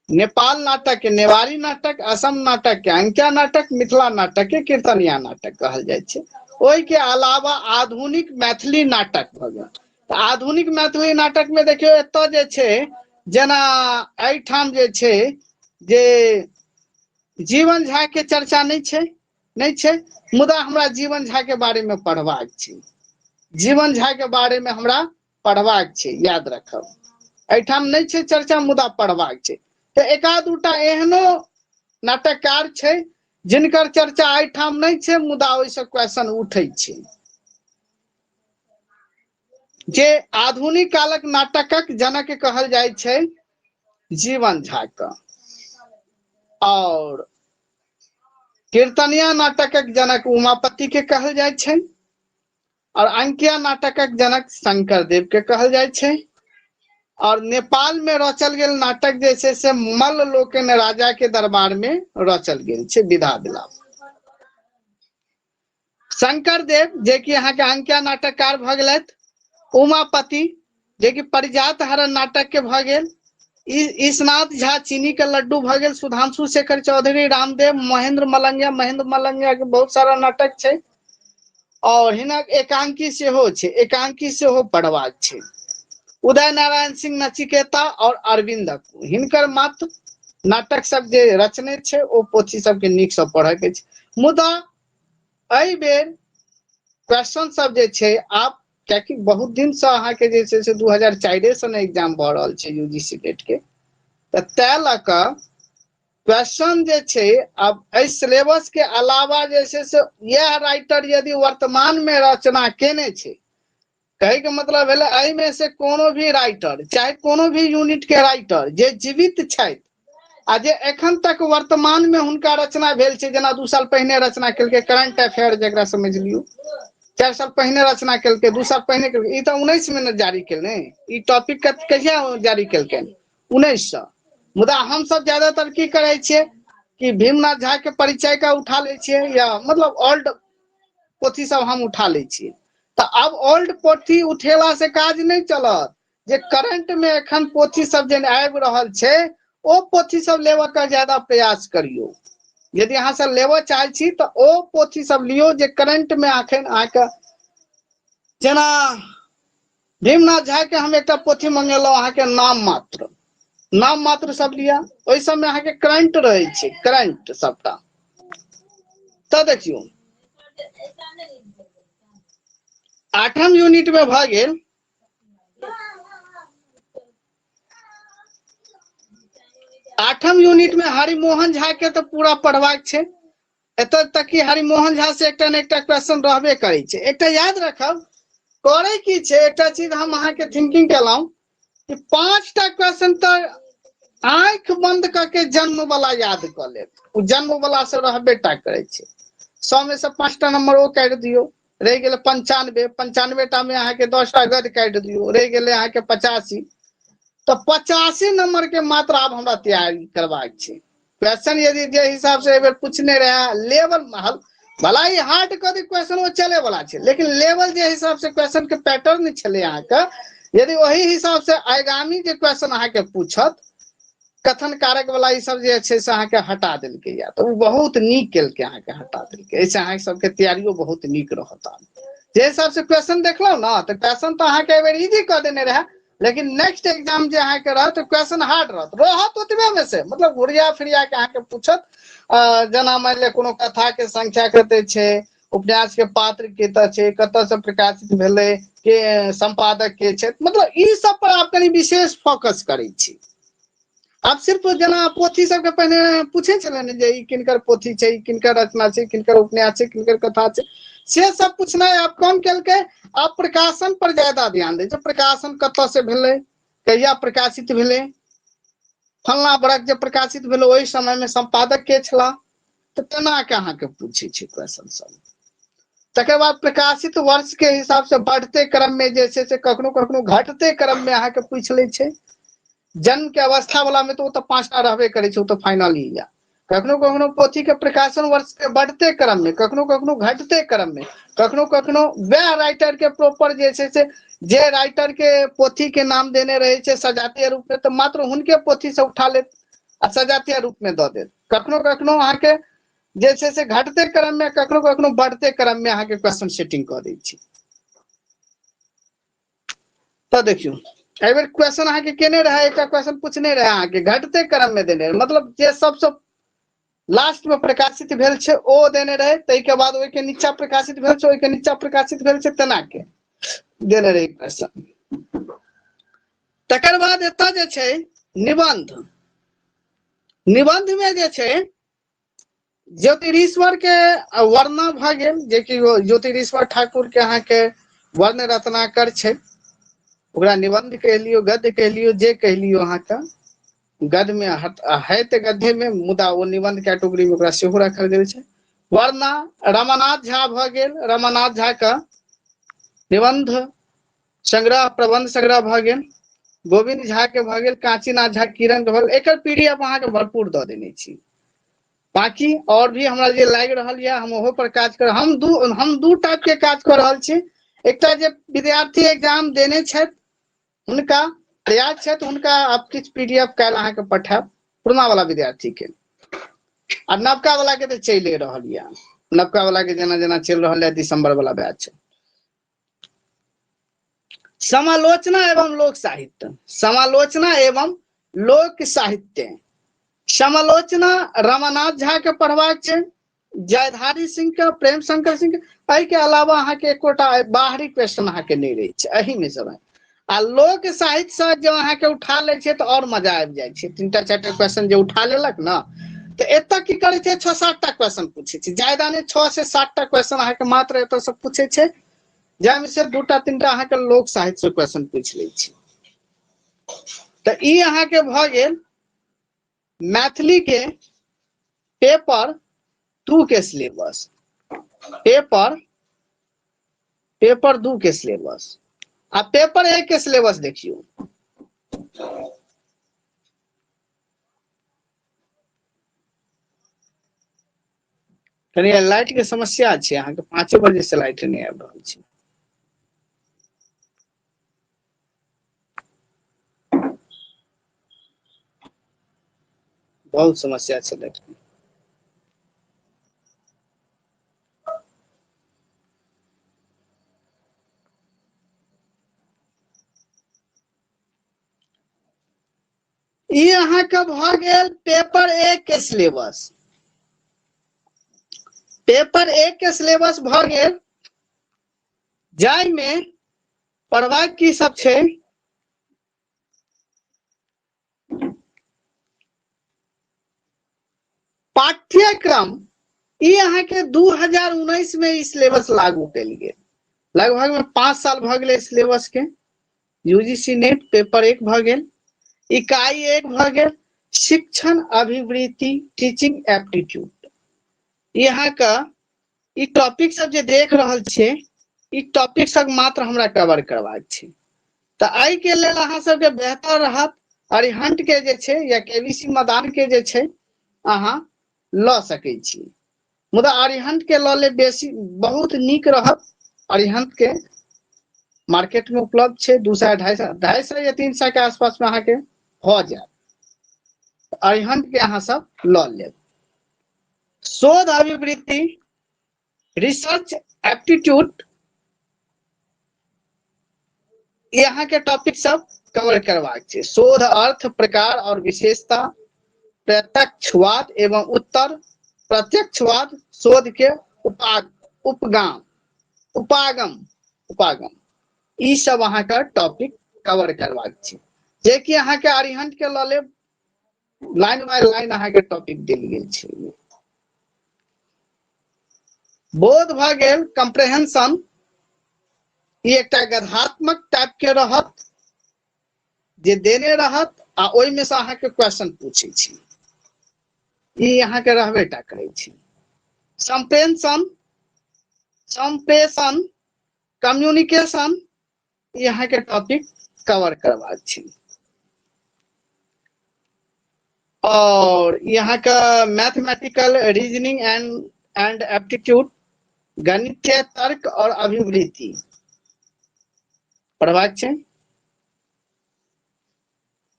A: नेपाल नाटक के नेवारी नाटक, असम नाटक के अंकिया नाटक, मिथिला नाटक के कीर्तनिया नाटक कहल जाइ छै। ओहि के अलावा आधुनिक मैथिली नाटक भऽ गेल। तऽ आधुनिक मैथिली नाटक में देखियौ एतऽ जे छै, जेना एहिठाम जे छै जे जीवन झा के चर्चा नहि छै, नहि छै, मुदा हमरा जीवन झा के बारे में पढ़बाक छै। जीवन झा के बारे में हमरा पढ़बाक छै, याद रखब। एहिठाम नहि छै चर्चा, मुदा पढ़बाक छै। तऽ एकाध दूटा एहनो नाटककार छै जिनकर चर्चा एहिठाम नहि छै, मुदा ओहिसँ क्वेश्चन उठै छै। जे आधुनिक कालक नाटकक जनक कहल जाइ छै जीवन झा के, और कीर्तनिया नाटकक जनक उमापति के कहल जाइ छै, और अंकिया नाटकक जनक शंकर देव के कहल जाइ छै। और नेपाल में रचल गेल नाटक जे छै से मल्ल लोकनि राजा के दरबार में रचल गेल छै विधा विलाप। शंकर देव जे कि अहाँके अंकिया नाटककार भऽ गेलथि, उमापति जे कि परिजात हरण नाटक के भऽ गेल, ईशनाथ झा चीनी के लड्डू भऽ गेल, सुधांशु शेखर चौधरी, रामदेव, महेंद्र मलंगिया, महेंद्र मलंगिया के बहुत सारा नाटक छै, और हिनक एकांकी सेहो छै, एकांकी सेहो पढ़बाक छै। उदय नारायण सिंह नचिकेता और अरविंद अक्कू, हिनकर मात्र नाटक सब जे रचने छै ओ पोथी सबके नीक से पढ़े के छै। मुदा एहि बेर क्वेश्चन सब जे छै आब, कियाकि बहुत दिन से अहाँके जे छै से 2004 से ने एग्जाम भऽ रहल छै यूजीसी नेट के, तऽ तै लऽ कऽ क्वेश्चन जे छै आब एहि सिलेबस के अलावा जे छै से इएह राइटर यदि वर्तमान में रचना केने छै, कहे के मतलब भेलै एहिमे से कोनो भी राइटर, चाहे कोनो भी यूनिट के राइटर जे जीवित छथि आ जे एखन तक वर्तमान में हुनका रचना भेल छै, जेना 2 साल पहिने रचना केलकै करंट अफेयर जकरा समझ लियौ, 4 साल पहिने रचना केलकै, 2 साल पहिने केलकै, ई तऽ 19 में ने जारी केलकै, ई टॉपिक कहिया जारी केलकै 19 सए। मुदा हमसब ज्यादातर की करै छियै कि भीमनाथ झा के परिचय के उठा लै छियै, या मतलब ओल्ड पोथी सब हम उठा लै छियै। तऽ आब ओल्ड पोथी उठेला से काज नहि चलत, जे करंट में एखन पोथी सब जे आबि रहल छै ओ पोथी सब लेबऽ के ज्यादा प्रयास करियौ। यदि अहाँ सब लेबऽ चाहै छी तऽ ओ पोथी सब लियौ जे करंट में एखन अहाँके, जेना भीमनाथ झा के हम एकटा पोथी मंगेलहुँ अहाँके नाम मात्र, नाम मात्र सब लिअ, ओहि सबमे अहाँके करंट रहै छै, करंट सबटा। तऽ देखियौ 8म यूनिट में भऽ गेल 8म यूनिट में हरिमोहन झा के तऽ पूरा पढ़बाक छै। एतऽ तक कि हरिमोहन झा से एकटा ने एकटा क्वेश्चन रहबे करै छै। एकटा याद रखब करै की छै, एकटा चीज हम अहाँके थिंकिंग केलहुँ कि 5टा क्वेश्चन तऽ आँखि बंद कऽ के जन्म वाला याद कऽ लेब, ओ जन्म वाला से रहबे टा करै छै। 100 में से 5टा नंबर ओ काटि दियौ, रहि गेलै 95, 95 टा में अहाँके 10टा गद काटि दियौ, रहि गेलै अहाँके 85। तऽ 85 नंबर के मात्र आब हमरा तैयारी करबाक छै। क्वेश्चन यदि जे हिसाब से एहि बेर पूछने रहे लेवल महल भला ही हार्ड कऽ दी क्वेश्चन ओ चले वाला छै, लेकिन लेवल जे हिसाब से क्वेश्चन के पैटर्न छलै अहाँके, यदि ओही हिसाब से आगामी जे क्वेश्चन अहाँके पूछत कथन कारक वाला ई सब जे छै से अहाँके हटा देलकै या, तऽ ओ बहुत नीक केलकै अहाँके हटा देलकै। एहिसँ अहाँके सबके तैयारियो बहुत नीक रहत। आब जे हिसाब से क्वेश्चन देखलहुँ ने, तऽ क्वेश्चन तऽ अहाँके एहि बेर इजी कऽ देने रहए, लेकिन नेक्स्ट एग्जाम जे अहाँके रहत तऽ क्वेश्चन हार्ड रहत, रहत ओतबे मे से, मतलब घुरिया फिरिया के अहाँके पूछत। जेना मानि लिअ कोनो कथा के संख्या कते छै, उपन्यास के पात्र कतऽ छै, कतऽ से प्रकाशित भेलै, के संपादक के छै, मतलब ई सब पर आप कनि विशेष फोकस करै छी। आब सिर्फ जेना पोथी सबके पहिने पूछै छलै ने जे ई किनकर पोथी छै, ई किनकर रचना छै, किनकर उपन्यास छै, किनकर कथा छै, से सब पूछनाइ आब कम केलकै। आब प्रकाशन पर ज्यादा ध्यान दै छै, प्रकाशन कतऽ से भेलै, कहिया प्रकाशित भेलै, फलना बरख जे प्रकाशित भेलै ओहि समय मे संपादक के छलाह, तऽ तेना के अहाँके पूछै छै क्वेश्चन सब। तकर बाद प्रकाशित वर्ष के हिसाब से बढ़ते क्रम में जे छै से कखनो कखनो घटते क्रम में अहाँके पूछि लै छै। जन्म के अवस्था वाला में तो ओ तऽ 5टा रहबे करै छै, ओ तऽ फाइनल ही या। कखनो कखनो पोथी के प्रकाशन वर्ष के बढ़ते क्रम में, कखनो कखनो घटते क्रम में, कखनो कखनो वएह राइटर के प्रॉपर जे छै से जे राइटर के पोथी के नाम देने रहे छै सजातीय रूप में, तऽ मात्र हुनके पोथी से उठा लेत आ सजातीय रूप में दऽ देत। कखनो कखनो अहाँके जे छै से घटते क्रम में, कखनो कखनो बढ़ते क्रम में अहाँके क्वेश्चन सेटिंग कऽ दै छै। तऽ देखियौ एहि बेर क्वेश्चन अहाँके केने रहै, एकटा क्वेश्चन पूछने रहै अहाँके, घटते क्रम में देने रहै, मतलब जे सबसँ लास्ट में प्रकाशित भेल छै ओ देने रहै, ताहिके बाद ओहिके नीचा प्रकाशित भेल छै, ओहिके नीचा प्रकाशित भेल छै, तेना के देने रहै क्वेश्चन। तकर बाद एतऽ जे छै निबंध, निबंध में जे छै ज्योतिरीश्वर के वर्णा भऽ गेल, जेकि ज्योतिरीश्वर ठाकुर के अहाँके वर्ण रत्नाकर छै, ओकरा निबंध कहि लियौ, गद्य कहि लियौ, जे कहि लियौ अहाँके गद्य में है तऽ गद्य में, मुदा ओ निबंध कैटेगरी में ओकरा सेहो राखल गेल छै। वर्णा रमानाथ झा भऽ गेल, रमानाथ झा के निबंध संग्रह प्रबंध संग्रह भऽ गेल, गोविंद झा के भऽ गेल, कांचीनाथ झा किरण के भऽ गेल। एकर पीडीएफ अहाँके भरपूर दऽ देने छी। बाकी और भी हमरा जे लागि रहल यऽ हम ओहो पर काज कर, हम दू टाइप के काज कऽ रहल छी। एकटा जे विद्यार्थी एग्जाम देने छथि हुनका प्रयास छथि, हुनका आब किछु पीडीएफ काल्हि अहाँके पठायब, पुरना वाला विद्यार्थी के, आ नवका वाला के तऽ चलि रहल यऽ, नवका वाला के जेना जेना चलि रहल यऽ दिसंबर वाला बैच। समालोचना एवं लोक साहित्य, समालोचना एवं लोक साहित्य, समालोचना रमानाथ झा के पढ़बाक छै, जयधारी सिंह के, प्रेम शंकर सिंह के, एहि के अलावा अहाँके एकोटा बाहरी क्वेश्चन अहाँके नहि रहै छै एहि में सब। आ लोक साहित्य से जब अहाँके उठा लै छै तऽ और मजा आबि जाइ छै, 3टा 4टा क्वेश्चन जे उठा लेलक ने, तऽ एतऽ की करै छै 6-7टा क्वेश्चन पूछै छै, ज्यादा नहि 6 से 7टा क्वेश्चन अहाँके मात्र एतऽ से पूछै छै, जाहिमे से 2टा 3टा अहाँके लोक साहित्य से क्वेश्चन पूछि लै छै। तऽ ई अहाँके भऽ गेल मैथिली के पेपर 2 के सिलेबस, पेपर 2 के सिलेबस। आ पेपर 1 के सिलेबस देखियौ, कनि लाइट के समस्या छै, अहाँके 5 बजे से लाइट नहि आबि रहल छै। बहुत समस्या छै लाइट के। ई अहाँके भऽ गेल पेपर 1 के सिलेबस, पेपर 1 के सिलेबस भऽ गेल, जाहिमे पढ़बाक की सब छै। पाठ्यक्रम ई अहाँके 2019 में ई सिलेबस लागू कयल गेल, लगभग में 5 साल भऽ गेलै सिलेबस के। यूजीसी नेट पेपर 1 भऽ गेल, इकाई 1 भऽ गेल, शिक्षण अभिवृत्ति टीचिंग एप्टीट्यूड। ई अहाँके ई टॉपिक सब जे देख रहल छियै, ई टॉपिक सब मात्र हमरा कवर करबाक छै। तऽ एहि के लेल अहाँ सबके बेहतर रहत अरिहंट के जे छै या केबीसी मदान के जे छै अहाँ लऽ सकै छी, मुदा अरिहंट के लऽ ले बेसी बहुत नीक रहत। अरिहंट के मार्केट में उपलब्ध छै 200, 250, 250 या 300 के आसपास में अहाँके भऽ जायत। अरिहंट के अहाँ सब लऽ लेब। शोध अभिवृत्ति रिसर्च एप्टीट्यूड ई अहाँके टॉपिक सब कवर करबाक छै। शोध अर्थ, प्रकार और विशेषता, प्रत्यक्षवाद एवं उत्तर प्रत्यक्षवाद, शोध के उपगाम, उपागम, उपागम, ई सब अहाँके टॉपिक कवर करबाक छै। जे कि अहाँके अरिहंत के लऽ लेब, लाइन बाय लाइन अहाँके टॉपिक देल गेल छै। बोध भऽ गेल कम्प्रहेंशन, ई एकटा गधात्मक टाइप के रहत जे देने रहत आ ओहिमे से अहाँके क्वेश्चन पूछै छी, ई अहाँके रहबे टा करै छै। संप्रेषण, संप्रेषण, कम्युनिकेशन, ई अहाँके टॉपिक कवर करबाक छै। और यहाँ का mathematical reasoning and and aptitude, गणितीय तर्क और अभिवृत्ति पढ़बाक छै।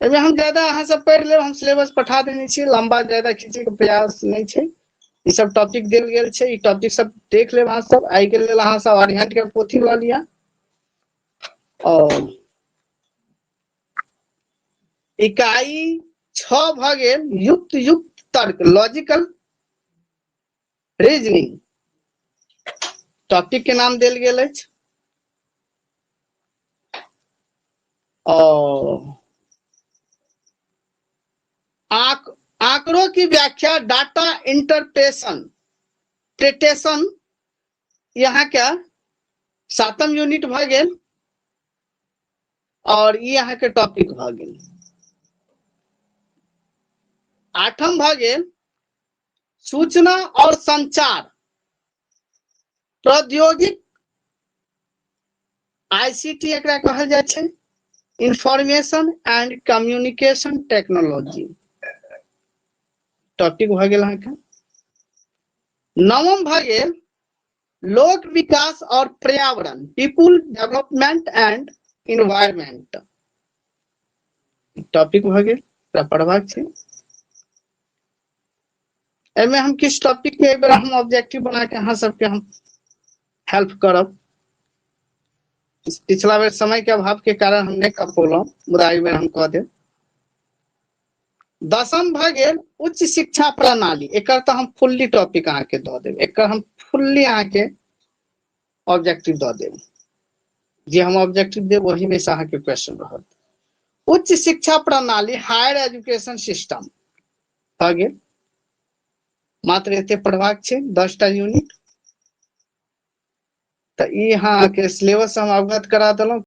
A: एहिमे हम ज्यादा अहाँ सब पढ़ि लेब, हम सिलेबस पठा देने छी, लंबा ज्यादा खींचे के प्रयास नहि छै। ई सब टॉपिक देल गेल छै, ई टॉपिक सब देख लेब अहाँ सब। एहि के लेल अहाँ सब अरिहंत के पोथी लऽ लिअ। और इकाई 6 भऽ गेल युक्त युक्त तर्क, लॉजिकल रीजनिंग, टॉपिक के नाम देल गेल अछि। और आंकड़ों की व्याख्या, डाटा इंटरप्रेशन, प्रेटेशन, यहाँ के 7म यूनिट भऽ गेल और ई अहाँके टॉपिक भऽ गेल। 8म भऽ गेल सूचना और संचार प्रौद्योगिक, आईसीटी एकरा कहल जाइ छै, information and communication technology topic भऽ गेल अहाँके। 9म भऽ गेल लोक विकास और पर्यावरण, people development and environment topic भऽ गेल, एकरा पढ़बाक छै। एहिमे हम किछु टॉपिक के एक बेर हम ऑब्जेक्टिव बना के अहाँ सबके हम हेल्प करब। पिछला बेर समय के अभाव के कारण हम नहि कऽ पौलहुँ, मुदा एहि बेर हम कऽ देब। 10म भऽ गेल उच्च शिक्षा प्रणाली, एकर तऽ हम फुल्ली टॉपिक अहाँके दऽ देब, एकर हम फुल्ली अहाँके ऑब्जेक्टिव दऽ देब। जे हम ऑब्जेक्टिव देब ओहिमे से अहाँके क्वेश्चन रहत। उच्च शिक्षा प्रणाली, हायर एजुकेशन सिस्टम भऽ गेल, मात्र एते पढ़बाक छै, 10टा यूनिट। तऽ ई अहाँके सिलेबस हम अवगत करा देलहुँ।